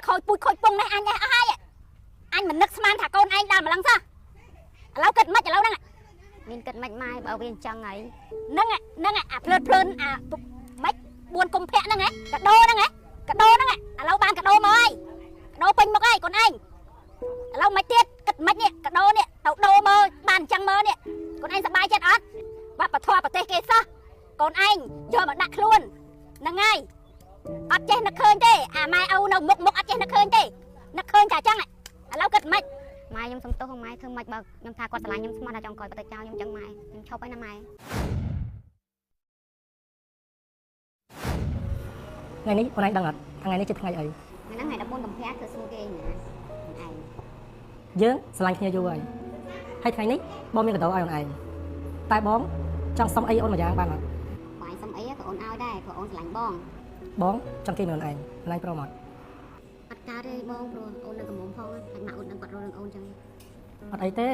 វាខូចពូជខូចពងនេះអញនេះអស់ហើយអញមិននឹកស្មានថាកូនឯងដល់ម្លឹងសោះឥឡូវគិតមិនឥឡូវហ្នឹងមានគិតមិនម៉ែបើវាអញ្ចឹងហើយហ្នឹងហ្នឹងអាភ្លើតភ្លើនអាម៉េច4កុម្ភៈហ្នឹងហ៎កាដូហ្នឹងហ៎កាដូហ្នឹងឥឡូវបានកាដូមកហើយកដោពេញមកហើយកូនឯងឥឡូវមិនទៀតគិតមិននេះកាដូនេះទៅដូរមើលបានអញ្ចឹងមើលនេះកូនឯងសប្បាយចិត្តអត់វប្បធម៌ប្រទេសគេសោះកូនឯងយកមកដាក់ខ្លួនហ្នឹងហើយអត់ចេះនឹកឃើញទេអាម៉ែឪនៅមុខមុខអត់ចេះនឹកឃើញទេនឹកឃើញតែអញ្ចឹងឥឡូវគិតមិនម៉ែខ្ញុំសុំទោសម៉ែធ្វើម៉េចបើខ្ញុំថាគាត់ស្រឡាញ់ខ្ញុំស្មោះដល់ចង់ក្រោយទៅចោលខ្ញុំចឹងម៉ែខ្ញុំឈប់ហើយណាម៉ែថ្ងៃនេះអូនឯងដឹងអត់ថ្ងៃនេះជាថ្ងៃអីថ្ងៃហ្នឹងថ្ងៃ14កុម្ភៈធ្វើសួរគេណាឯងយើងស្រឡាញ់គ្នាយូរហើយហើយថ្ងៃនេះបងមានកាដូឲ្យអូនឯងតែបងចង់សុំអីអូនមួយយ៉ាងបានអត់បងឯងសុំអីក៏អូនឲ្យដែរព្រោះអូនស្រឡាញ់បងបងចង់គេមានអូនឯងអូនឯងព្រមអត់អត់កើតទេបងព្រោះអូននៅកំមុំផងហើយម៉ាក់អូនដឹងគាត់រករឿងអូនចឹងអត់អីទេ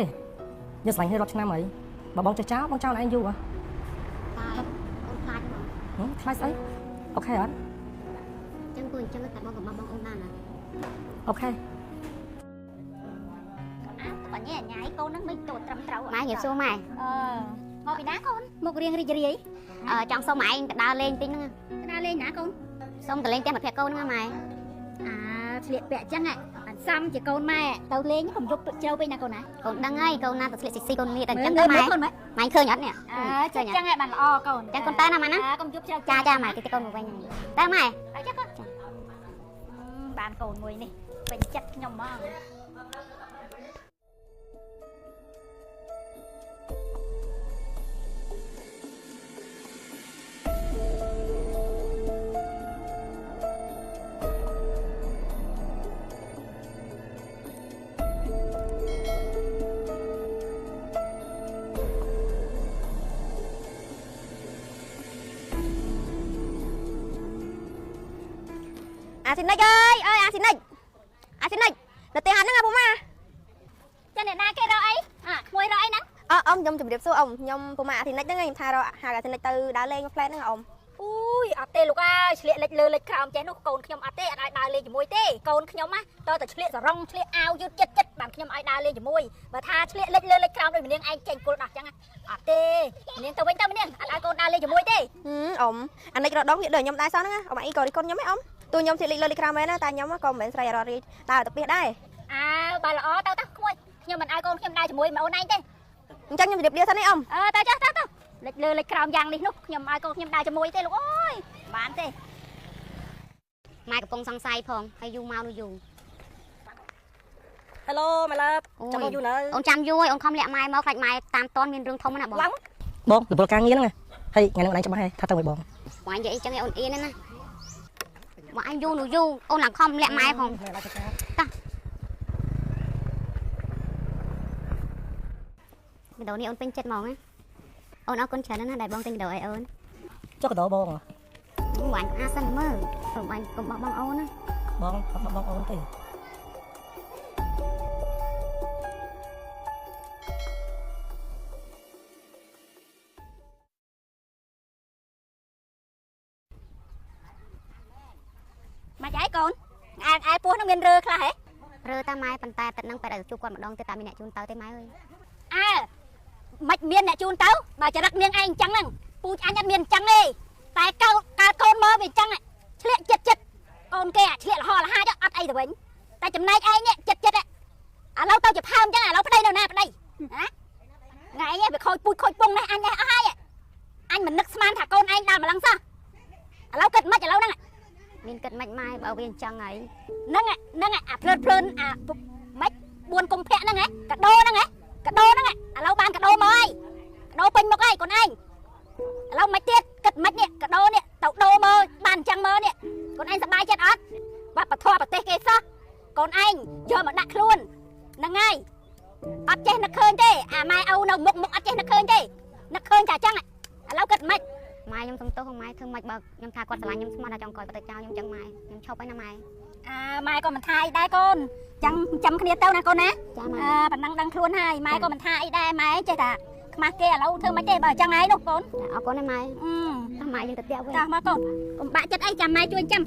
យើងស្រឡាញ់គ្នារាប់ឆ្នាំហើយបើបងចេះចោលបងចោលឯងយូរហ៎តែអូនខ្លាចបងខ្លាចស្អីអូខេអត់ចឹងគួរអញ្ចឹងតែបងកុំបោះបងអូនបានណាអូខេអើបញ្ញាញ៉ៃកូនហ្នឹងមិនទូត្រឹមត្រូវម៉ែញ៉ាំសួរម៉ែអឺមកពីណាកូនមករៀងរីករាយចង់សុំឯងទៅដើរលេងតិចហ្នឹងទៅដើរលេងណាកូនសុំទៅលេងផ្ទះមិត្តភក្តិកូនហ្នឹងម៉ែអើឆ្លៀកពាក់ចឹងបានសំជាកូនម៉ែទៅលេងកុំយប់ជ្រៅពេកណាកូនណាកូនដឹងហើយកូនណាទៅស្លៀកស៊ីស៊ីកូននេះតែចឹងទៅម៉ែម៉ែឃើញអត់នេះអើចឹងហ្នឹងបានល្អកូនចឹងកូនទៅណាម៉ែណាកុំយប់ជ្រៅចាចាម៉ែតិចកូនមកវិញទៅម៉ែទៅចាកូនបានកូនមួយនេះពេញចិត្តខ្ញុំហ្មងអាស៊ីនិចអើយអើយអាស៊ីនិចអាស៊ីនិចនៅផ្ទះហ្នឹងអាពូម៉ាចាអ្នកណាគេរកអីអាក្មួយរកអីហ្នឹងអើអ៊ំខ្ញុំជម្រាបសួរអ៊ំខ្ញុំពូម៉ាអាស៊ីនិចហ្នឹងខ្ញុំថារកហៅអាស៊ីនិចទៅដើរលេងមួយផ្លែហ្នឹងអ៊ំអូយអត់ទេលោកអើយឆ្លៀកលិចលើលិចក្រោមចេះនោះកូនខ្ញុំអត់ទេអត់ឲ្យដើរលេងជាមួយទេកូនខ្ញុំណាតើតែឆ្លៀកសរងឆ្លៀកអាវយឺតចិត្តចិត្តបានខ្ញុំឲ្យដើរលេងជាមួយបើថាឆ្លៀកលិចលើលិចក្រោមដូចម្នាងឯងចេញគល់ដោះចឹងអត់ទេម្នាងទៅវិញទៅម្នាងអត់ឲ្យកូនដើរលេងជាមួយទេអ៊ំអានិចរដងវាដូចខ្ញុំដែរសោះហ្នឹងអ៊ំអីក៏រិះគន់ខ្ញុំហ៎អ៊ំទូខ្ញុំឆ្លៀកលើលិចក្រោមមែនណាតែខ្ញុំក៏មិនមែនស្រីអររីដើរទៅពីដែរអើបើល្អទៅទៅក្មួយខ្ញុំមិនឲ្យកូនខ្ញុំដើរជាមួយមកអូនឯងទេអញ្ចឹងខ្ញុំជម្រាបលាសិនទេអ៊ំអើទៅចាស់ទៅទៅលិចលើលិចក្រោមយ៉ាងនេះនោះខ្ញុំឲ្យកូនខ្ញុំដើរជាមួយទេលោកអើយបានទេម៉ែកំពុងសង្ស័យផងហើយយូរមកនោះយូរ Hello ម៉ែលើចាំបងយូរនៅអូនចាំយូរហើយអូនខំលាក់ម៉ែមកខ្លាចម៉ែតាមតនមានរឿងធំណាបងបងរវល់ការងារហ្នឹងហើយថ្ងៃហ្នឹងអូនឯងច្បាស់ហើយថាទៅមួយបងបងឯងនិយាយអីចឹងឯងអូនអៀនណាបងអញយូរនោះយូរអូនឡើងខំលាក់ម៉ែផងតាកាដូនេះអូនពេញចិត្តហ្មងណាអូនអរគុណច្រើនណាស់ដែលបងទិញកាដូឲ្យអូនចុះកាដូបងបងអញអាសិនមើលបងអញកុំបោះបងអូនណាបងអត់បោះបងអូនទេមកចៃកូនអែអែពោះនឹងមានរើខ្លះហ៎រើតាម៉ែប៉ុន្តែទឹកនឹងបែរឲ្យជួបគាត់ម្ដងទៅតាមានអ្នកជូនទៅទេម៉ែអើយអើមិនមានអ្នកជូនទៅបើចរិតនាងឯងអញ្ចឹងហ្នឹងពូជអញអត់មានអញ្ចឹងទេតែកើតកូនមើលវាអញ្ចឹងឆ្លៀកចិត្តចិត្តកូនគេអាឆ្លៀកលហលហាចអត់អីទៅវិញតែចំណែកឯងនេះចិត្តចិត្តឥឡូវទៅជាផើមអញ្ចឹងឥឡូវប្តីនៅណាប្តីណាថ្ងៃនេះវាខូចពូជខូចពងនេះអញនេះអស់ហើយអញមិននឹកស្មានថាកូនឯងដល់ម្លឹងសោះឥឡូវគិតមិនឥឡូវហ្នឹងមានគិតមិនម៉ែបើវាអញ្ចឹងហើយហ្នឹងហ្នឹងអាភ្លើតភ្លើនអាម៉េច4កុម្ភៈហ្នឹងហ៎កាដូហ្នឹងហ៎កាដូហ្នឹងឥឡូវបានកាដូមកហើយកដោពេញមុខហើយកូនឯងឥឡូវមិនទៀតគិតមិននេះកាដូនេះទៅដូរមើលបានអញ្ចឹងមើលនេះកូនឯងសប្បាយចិត្តអត់វប្បធម៌ប្រទេសគេសោះកូនឯងយកមកដាក់ខ្លួនហ្នឹងហើយអត់ចេះនឹកឃើញទេអាម៉ែឪនៅមុខមុខអត់ចេះនឹកឃើញទេនឹកឃើញតែអញ្ចឹងឥឡូវគិតមិនម៉ែខ្ញុំសុំទោសម៉ែធ្វើម៉េចបើខ្ញុំថាគាត់ស្រឡាញ់ខ្ញុំស្មោះដល់ចង់ក្រោយទៅចោលខ្ញុំចឹងម៉ែខ្ញុំឈប់ហើយណាម៉ែអើម៉ែក៏មិនថាអីដែរកូនចឹងចាំគ្នាទៅណាកូនណាចាម៉ែប៉ុណ្ណឹងដឹងខ្លួនហើយម៉ែក៏មិនថាអីដែរម៉ែចេះតែខ្មាស់គេឥឡូវធ្វើម៉េចទេបើចឹងហើយនោះកូនអរគុណណាម៉ែតោះម៉ែយើងទៅផ្ទះវិញតោះមកកូនកុំបាក់ចិត្តអីចាំម៉ែជួយចាំ